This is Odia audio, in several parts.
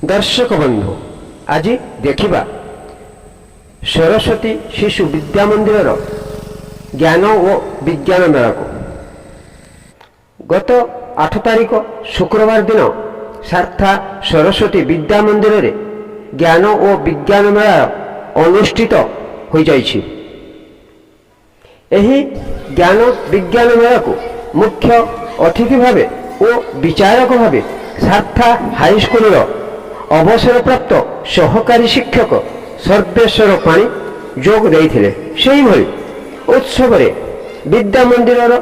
ଦର୍ଶକ ବନ୍ଧୁ, ଆଜି ଦେଖିବା ସରସ୍ୱତୀ ଶିଶୁ ବିଦ୍ୟା ମନ୍ଦିରର ଜ୍ଞାନ ଓ ବିଜ୍ଞାନ ମେଳାକୁ। ଗତ 8 ତାରିଖ ଶୁକ୍ରବାର ଦିନ ସାର୍ଥା ସରସ୍ୱତୀ ବିଦ୍ୟା ମନ୍ଦିରରେ ଜ୍ଞାନ ଓ ବିଜ୍ଞାନ ମେଳା ଅନୁଷ୍ଠିତ ହୋଇଯାଇଛି। ଏହି ଜ୍ଞାନ ବିଜ୍ଞାନ ମେଳାକୁ ମୁଖ୍ୟ ଅତିଥି ଭାବେ ଓ ବିଚାରକ ଭାବେ ସାର୍ଥା ହାଇସ୍କୁଲର ଅବସରପ୍ରାପ୍ତ ସହକାରୀ ଶିକ୍ଷକ ସର୍ବେଶ୍ୱର ପାଣି ଯୋଗ ଦେଇଥିଲେ। ସେହିଭଳି ଉତ୍ସବରେ ବିଦ୍ୟା ମନ୍ଦିରର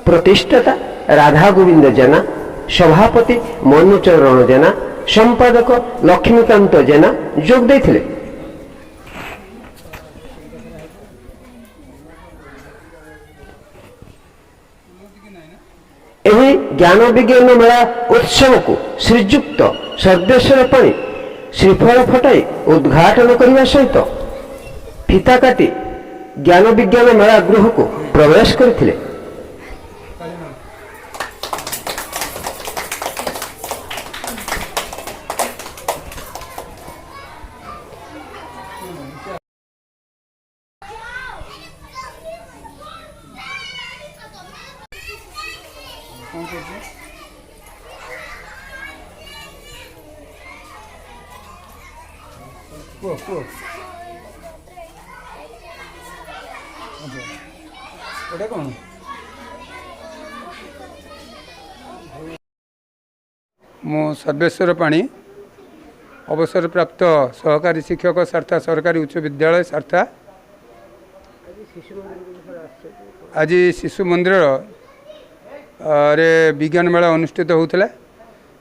ପ୍ରତିଷ୍ଠାତା ରାଧା ଗୋବିନ୍ଦ ଜେନା, ସଭାପତି ମନୁଚରଣ ଜେନା, ସମ୍ପାଦକ ଲକ୍ଷ୍ମୀକାନ୍ତ ଜେନା ଯୋଗ ଦେଇଥିଲେ। ଏହି ଜ୍ଞାନ ବିଜ୍ଞାନ ମେଳା ଉତ୍ସବକୁ ଶ୍ରୀଯୁକ୍ତ ସର୍ବେଶ୍ୱର ପାଣି ଶ୍ରୀଫଳ ଫଟାଇ ଉଦ୍ଘାଟନ କରିବା ସହିତ ଫିତା କାଟି ଜ୍ଞାନ ବିଜ୍ଞାନ ମେଳା ଗୃହକୁ ପ୍ରବେଶ କରିଥିଲେ। କ'ଣ କରୁଛୁ? କୁହ କୁହ। ଆଚ୍ଛା, ଏଇଟା କ'ଣ? ମୁଁ ସର୍ବେଶ୍ୱର ପାଣି, ଅବସରପ୍ରାପ୍ତ ସହକାରୀ ଶିକ୍ଷକ, ସାର୍ଥା ସରକାରୀ ଉଚ୍ଚ ବିଦ୍ୟାଳୟ, ସାର୍ଥା। ଆଜି ଶିଶୁ ମନ୍ଦିର ରେ ବିଜ୍ଞାନ ମେଳା ଅନୁଷ୍ଠିତ ହେଉଥିଲା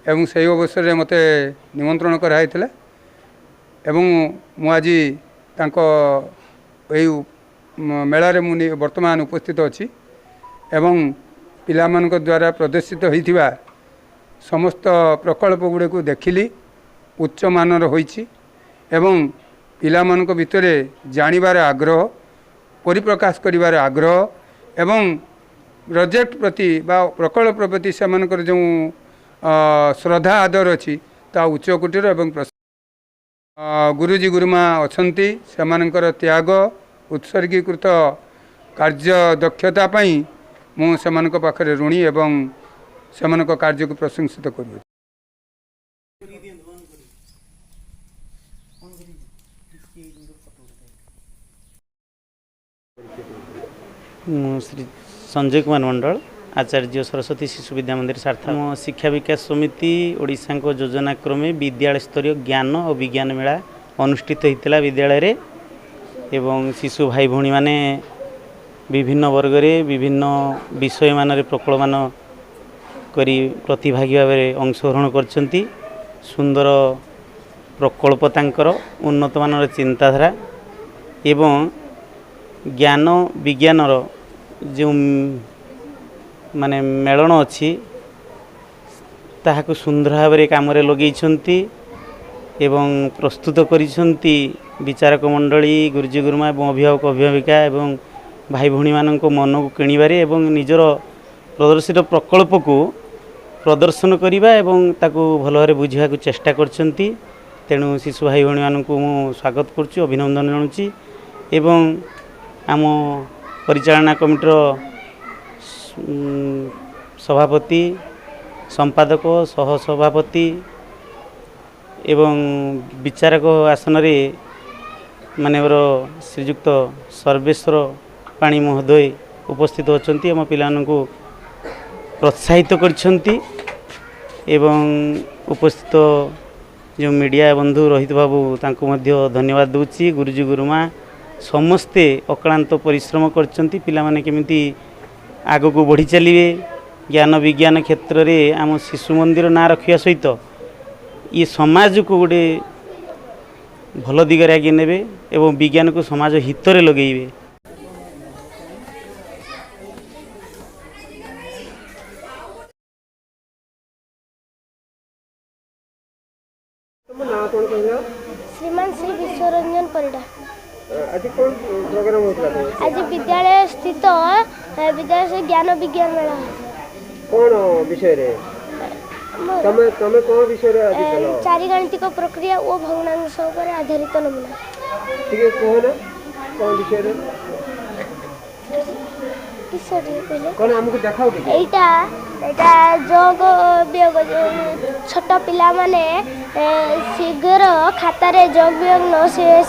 ଏବଂ ସେହି ଅବସରରେ ମୋତେ ନିମନ୍ତ୍ରଣ କରାହେଇଥିଲା ଏବଂ ମୁଁ ଆଜି ତାଙ୍କ ଏଇ ମେଳାରେ ମୁଁ ବର୍ତ୍ତମାନ ଉପସ୍ଥିତ ଅଛି ଏବଂ ପିଲାମାନଙ୍କ ଦ୍ୱାରା ପ୍ରଦର୍ଶିତ ହୋଇଥିବା ସମସ୍ତ ପ୍ରକଳ୍ପ ଗୁଡ଼ିକୁ ଦେଖିଲି। ଉଚ୍ଚମାନର ହୋଇଛି ଏବଂ ପିଲାମାନଙ୍କ ଭିତରେ ଜାଣିବାର ଆଗ୍ରହ, ପରିପ୍ରକାଶ କରିବାର ଆଗ୍ରହ ଏବଂ ପ୍ରୋଜେକ୍ଟ ପ୍ରତି ବା ପ୍ରକଳ୍ପ ପ୍ରତି ସେମାନଙ୍କର ଯେଉଁ ଶ୍ରଦ୍ଧା ଆଦର ଅଛି, ତା ଉଚ୍ଚକୋଟୀର। ଏବଂ ଗୁରୁଜୀ ଗୁରୁମା ଅଛନ୍ତି, ସେମାନଙ୍କର ତ୍ୟାଗ, ଉତ୍ସର୍ଗୀକୃତ କାର୍ଯ୍ୟ ଦକ୍ଷତା ପାଇଁ ମୁଁ ସେମାନଙ୍କ ପାଖରେ ଋଣୀ ଏବଂ ସେମାନଙ୍କ କାର୍ଯ୍ୟକୁ ପ୍ରଶଂସିତ କରୁଅଛି। ମୁଁ ଶ୍ରୀ ସଞ୍ଜୟ କୁମାର ମଣ୍ଡଳ, ଆଚାର୍ଯ୍ୟ ସରସ୍ୱତୀ ଶିଶୁ ବିଦ୍ୟା ମନ୍ଦିର, ସାର୍ଥା। ଆମ ଶିକ୍ଷା ବିକାଶ ସମିତି ଓଡ଼ିଶାଙ୍କ ଯୋଜନା କ୍ରମେ ବିଦ୍ୟାଳୟ ସ୍ତରୀୟ ଜ୍ଞାନ ଓ ବିଜ୍ଞାନ ମେଳା ଅନୁଷ୍ଠିତ ହୋଇଥିଲା ବିଦ୍ୟାଳୟରେ ଏବଂ ଶିଶୁ ଭାଇ ଭଉଣୀମାନେ ବିଭିନ୍ନ ବର୍ଗରେ ବିଭିନ୍ନ ବିଷୟମାନରେ ପ୍ରକଳ୍ପମାନ କରି ପ୍ରତିଭାଗୀ ଭାବରେ ଅଂଶଗ୍ରହଣ କରିଛନ୍ତି। ସୁନ୍ଦର ପ୍ରକଳ୍ପ, ତାଙ୍କର ଉନ୍ନତମାନର ଚିନ୍ତାଧାରା ଏବଂ ଜ୍ଞାନ ବିଜ୍ଞାନର ଯେଉଁ ମାନେ ମେଳଣ ଅଛି, ତାହାକୁ ସୁନ୍ଦର ଭାବରେ କାମରେ ଲଗେଇଛନ୍ତି ଏବଂ ପ୍ରସ୍ତୁତ କରିଛନ୍ତି। ବିଚାରକ ମଣ୍ଡଳୀ, ଗୁରୁଜୀ ଗୁରୁମା ଏବଂ ଅଭିଭାବକ ଅଭିଭାବିକା ଏବଂ ଭାଇ ଭଉଣୀମାନଙ୍କ ମନକୁ କିଣିବାରେ ଏବଂ ନିଜର ପ୍ରଦର୍ଶିତ ପ୍ରକଳ୍ପକୁ ପ୍ରଦର୍ଶନ କରିବା ଏବଂ ତାକୁ ଭଲ ଭାବରେ ବୁଝିବାକୁ ଚେଷ୍ଟା କରିଛନ୍ତି। ତେଣୁ ଶିଶୁ ଭାଇ ଭଉଣୀମାନଙ୍କୁ ମୁଁ ସ୍ୱାଗତ କରୁଛି, ଅଭିନନ୍ଦନ ଜଣାଉଛି ଏବଂ ଆମ ପରିଚାଳନା କମିଟିର ସଭାପତି, ସମ୍ପାଦକ, ସହ ସଭାପତି ଏବଂ ବିଚାରକ ଆସନରେ ମାନ୍ୟବର ଶ୍ରୀଯୁକ୍ତ ସର୍ବେଶ୍ୱର ପାଣି ମହୋଦୟ ଉପସ୍ଥିତ ଅଛନ୍ତି। ଆମ ପିଲାମାନଙ୍କୁ ପ୍ରୋତ୍ସାହିତ କରିଛନ୍ତି ଏବଂ ଉପସ୍ଥିତ ଯେଉଁ ମିଡ଼ିଆ ବନ୍ଧୁ ରୋହିତ ବାବୁ, ତାଙ୍କୁ ମଧ୍ୟ ଧନ୍ୟବାଦ ଦେଉଛି। ଗୁରୁଜୀ ଗୁରୁମା ସମସ୍ତେ ଅକ୍ଳାନ୍ତ ପରିଶ୍ରମ କରିଛନ୍ତି। ପିଲାମାନେ କେମିତି ଆଗକୁ ବଢ଼ି ଚାଲିବେ, ଜ୍ଞାନ ବିଜ୍ଞାନ କ୍ଷେତ୍ରରେ ଆମ ଶିଶୁ ମନ୍ଦିର ନାଁ ରଖିବା ସହିତ ଇଏ ସମାଜକୁ ଗୋଟେ ଭଲ ଦିଗରେ ଆଗେଇ ନେବେ ଏବଂ ବିଜ୍ଞାନକୁ ସମାଜ ହିତରେ ଲଗେଇବେ। ତମ ନାଁ କ'ଣ କହିଲ? ଶ୍ରୀମାନ ଶ୍ରୀ ବିଶ୍ୱରଞ୍ଜନ ପରିଡ଼ା। ଆଜି କ'ଣ ପ୍ରୋଗ୍ରାମ ହେଉଥିଲା ତମର? ଆଜି ବିଦ୍ୟାଳୟ ସ୍ଥିତ ବିଦ୍ୟାଳୟ ଜ୍ଞାନ ବିଜ୍ଞାନ ମେଳା। କ'ଣ ବିଷୟରେ? ତମେ ତମେ କ'ଣ ବିଷୟରେ ଆଜି ଦେଲ? ଚାରି ଗାଣିତିକ ପ୍ରକ୍ରିୟା ଓ ଭଗ୍ନାଂଶ ଉପରେ ଆଧାରିତ ନମୁନା। ଟିକେ କୁହ ନା, କ'ଣ ବିଷୟରେ? କିସ ଟିକେ କହିଲେ? କ'ଣ ଆମକୁ ଦେଖାଅ ଟିକେ। ଏଇଟା ଯୋଗ ବିୟୋଗ। ଛୋଟ ପିଲାମାନେ ଶୀଘ୍ର ଖାତାରେ ଯୋଗ ବିୟୋଗ ନ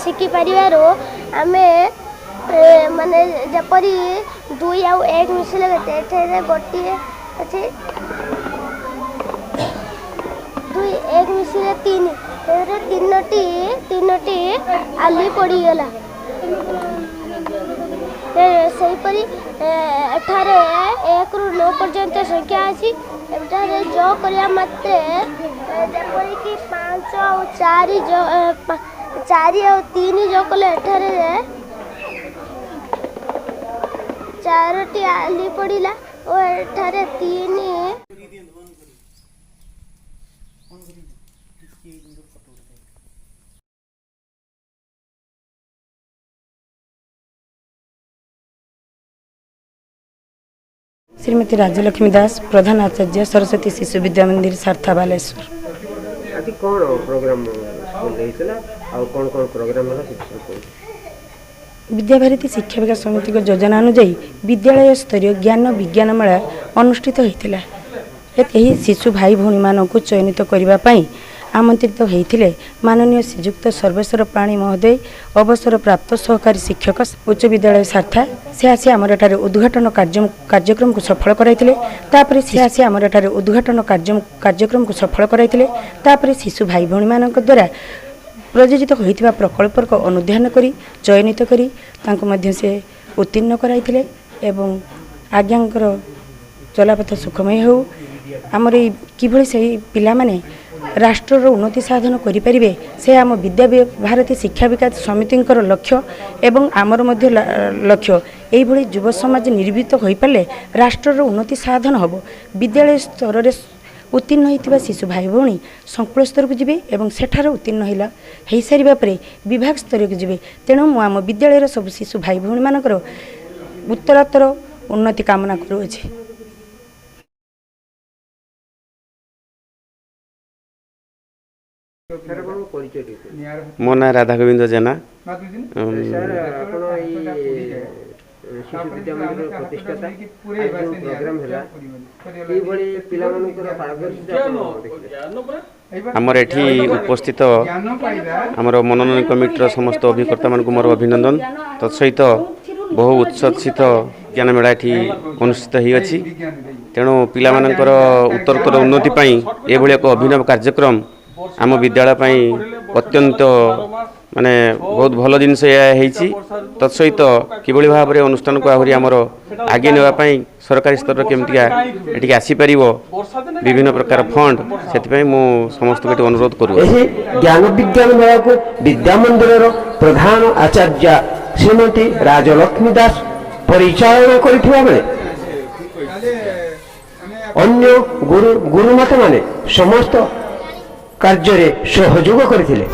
ଶିଖିପାରିବାରୁ ଆମେ ମାନେ ଯେପରି 2 ଆଉ 1 ମିଶିଲେ କେତେ? ଏଠାରେ ଗୋଟିଏ ଅଛି, 2 1 ମିଶିଲେ 3। ଏଠାରେ ତିନୋଟି ଆଲି ପଡ଼ିଗଲା। ସେହିପରି ଏଠାରେ 1ରୁ 9 ପର୍ଯ୍ୟନ୍ତ ସଂଖ୍ୟା ଅଛି। ଏଠାରେ ଯୋଗ କରିବା ମାତ୍ରେ ଯେପରିକି 5 ଆଉ 4, 4 ଆଉ 3 ଯୋଗ କଲେ ଏଠାରେ 4ଟି ଆଲି ପଡ଼ିଲା ଓ ଏଠାରେ 3। ଶ୍ରୀମତୀ ରାଜଲକ୍ଷ୍ମୀ ଦାସ, ପ୍ରଧାନ ଆଚାର୍ଯ୍ୟ, ସରସ୍ୱତୀ ଶିଶୁ ବିଦ୍ୟା ମନ୍ଦିର, ସାର୍ଥା, ବାଲେଶ୍ୱର। ଆଜି କ'ଣ ପ୍ରୋଗ୍ରାମ ସ୍କୁଲରେ ହେଇଥିଲା ଆଉ କ'ଣ କ'ଣ ପ୍ରୋଗ୍ରାମ ହେଲା, ସେ ବିଷୟରେ କୁହନ୍ତୁ। ବିଦ୍ୟାଭାରତୀ ଶିକ୍ଷା ବିକାଶ ସମିତିଙ୍କ ଯୋଜନା ଅନୁଯାୟୀ ବିଦ୍ୟାଳୟ ସ୍ତରୀୟ ଜ୍ଞାନ ବିଜ୍ଞାନ ମେଳା ଅନୁଷ୍ଠିତ ହୋଇଥିଲା। ଏହି ଶିଶୁ ଭାଇ ଭଉଣୀମାନଙ୍କୁ ଚୟନିତ କରିବା ପାଇଁ ଆମନ୍ତ୍ରିତ ହୋଇଥିଲେ ମାନନୀୟ ଶ୍ରୀଯୁକ୍ତ ସର୍ବେଶ୍ୱର ପାଣି ମହୋଦୟ, ଅବସରପ୍ରାପ୍ତ ସହକାରୀ ଶିକ୍ଷକ, ଉଚ୍ଚ ବିଦ୍ୟାଳୟ ସାର୍ଥା। ସେ ଆସି ଆମର ଏଠାରେ ଉଦ୍ଘାଟନ କାର୍ଯ୍ୟକ୍ରମକୁ ସଫଳ କରାଇଥିଲେ। ତାପରେ ସେ ଆସି ଆମର ଏଠାରେ ଉଦ୍ଘାଟନ କାର୍ଯ୍ୟକ୍ରମକୁ ସଫଳ କରାଇଥିଲେ। ତାପରେ ଶିଶୁ ଭାଇ ଭଉଣୀମାନଙ୍କ ଦ୍ୱାରା ପ୍ରଯୋଜିତ ହୋଇଥିବା ପ୍ରକଳ୍ପକୁ ଅନୁଧ୍ୟାନ କରି ଚୟନିତ କରି ତାଙ୍କୁ ମଧ୍ୟ ସେ ଉତ୍ତୀର୍ଣ୍ଣ କରାଇଥିଲେ। ଏବଂ ଆଜ୍ଞାଙ୍କର ଚଲାପଥ ସୁଖମୟ ହେଉ। ଆମର ଏଇ କିଭଳି ସେହି ପିଲାମାନେ ରାଷ୍ଟ୍ରର ଉନ୍ନତି ସାଧନ କରିପାରିବେ, ସେ ଆମ ବିଦ୍ୟା ଭାରତୀ ଶିକ୍ଷା ବିକାଶ ସମିତିଙ୍କର ଲକ୍ଷ୍ୟ ଏବଂ ଆମର ମଧ୍ୟ ଲକ୍ଷ୍ୟ। ଏଇଭଳି ଯୁବ ସମାଜ ନିର୍ମିତ ହୋଇପାରିଲେ ରାଷ୍ଟ୍ରର ଉନ୍ନତି ସାଧନ ହେବ। ବିଦ୍ୟାଳୟ ସ୍ତରରେ ଉତ୍ତୀର୍ଣ୍ଣ ହୋଇଥିବା ଶିଶୁ ଭାଇ ଭଉଣୀ ସଂକୁଳ ସ୍ତରକୁ ଯିବେ ଏବଂ ସେଠାରେ ଉତ୍ତୀର୍ଣ୍ଣ ହେଲା ହୋଇସାରିବା ପରେ ବିଭାଗ ସ୍ତରକୁ ଯିବେ। ତେଣୁ ମୁଁ ଆମ ବିଦ୍ୟାଳୟର ସବୁ ଶିଶୁ ଭାଇ ଭଉଣୀମାନଙ୍କର ଉତ୍ତରୋତ୍ତର ଉନ୍ନତି କାମନା କରୁଅଛି। ସାର୍, ଆପଣଙ୍କ ପରିଚୟ ଟିକେ କୁହନ୍ତୁ। ମୋ ନାଁ ରାଧା ଗୋବିନ୍ଦ ଜେନା। ସାର୍, ଆପଣ ଏଇ ଶିଶୁ ବିଦ୍ୟା ମନ୍ଦିରର ପ୍ରତିଷ୍ଠାତା। ଆଜି ଯେଉଁ ପ୍ରୋଗ୍ରାମ ହେଲା, କିଭଳି ପିଲାମାନଙ୍କର ପାରଦର୍ଶିତା ଆପଣ ଦେଖିଲେ? ଆମର ଏଠି ଉପସ୍ଥିତ ଆମର ମନୋନୟନ କମିଟିର ସମସ୍ତ ଅଭିକର୍ତ୍ତାମାନଙ୍କୁ ମୋର ଅଭିନନ୍ଦନ। ତତ୍ସହିତ ବହୁ ଉଚ୍ଛ୍ବସିତ ଜ୍ଞାନ ମେଳା ଏଠି ଅନୁଷ୍ଠିତ ହୋଇଅଛି। ତେଣୁ ପିଲାମାନଙ୍କର ଉତ୍ତରୋତ୍ତର ଉନ୍ନତି ପାଇଁ ଏଭଳି ଏକ ଅଭିନବ କାର୍ଯ୍ୟକ୍ରମ ଆମ ବିଦ୍ୟାଳୟ ପାଇଁ ଅତ୍ୟନ୍ତ ମାନେ ବହୁତ ଭଲ ଜିନିଷ ଏହା ହେଇଛି। ତତ୍ସହିତ କିଭଳି ଭାବରେ ଅନୁଷ୍ଠାନକୁ ଆହୁରି ଆମର ଆଗେଇ ନେବା ପାଇଁ ସରକାରୀ ସ୍ତରରେ କେମିତିକା ଏଠିକି ଆସିପାରିବ ବିଭିନ୍ନ ପ୍ରକାର ଫଣ୍ଡ, ସେଥିପାଇଁ ମୁଁ ସମସ୍ତଙ୍କୁ ଏଠି ଅନୁରୋଧ କରୁଅଛି। ଏହି ଜ୍ଞାନ ବିଜ୍ଞାନ ମେଳାକୁ ବିଦ୍ୟା ମନ୍ଦିରର ପ୍ରଧାନ ଆଚାର୍ଯ୍ୟା ଶ୍ରୀମତୀ ରାଜଲକ୍ଷ୍ମୀ ଦାସ ପରିଚାଳନା କରିଥିବା ବେଳେ ଅନ୍ୟ ଗୁରୁ ଗୁରୁମାତାମାନେ ସମସ୍ତ କାର୍ଯ୍ୟରେ ସହଯୋଗ କରିଥିଲେ।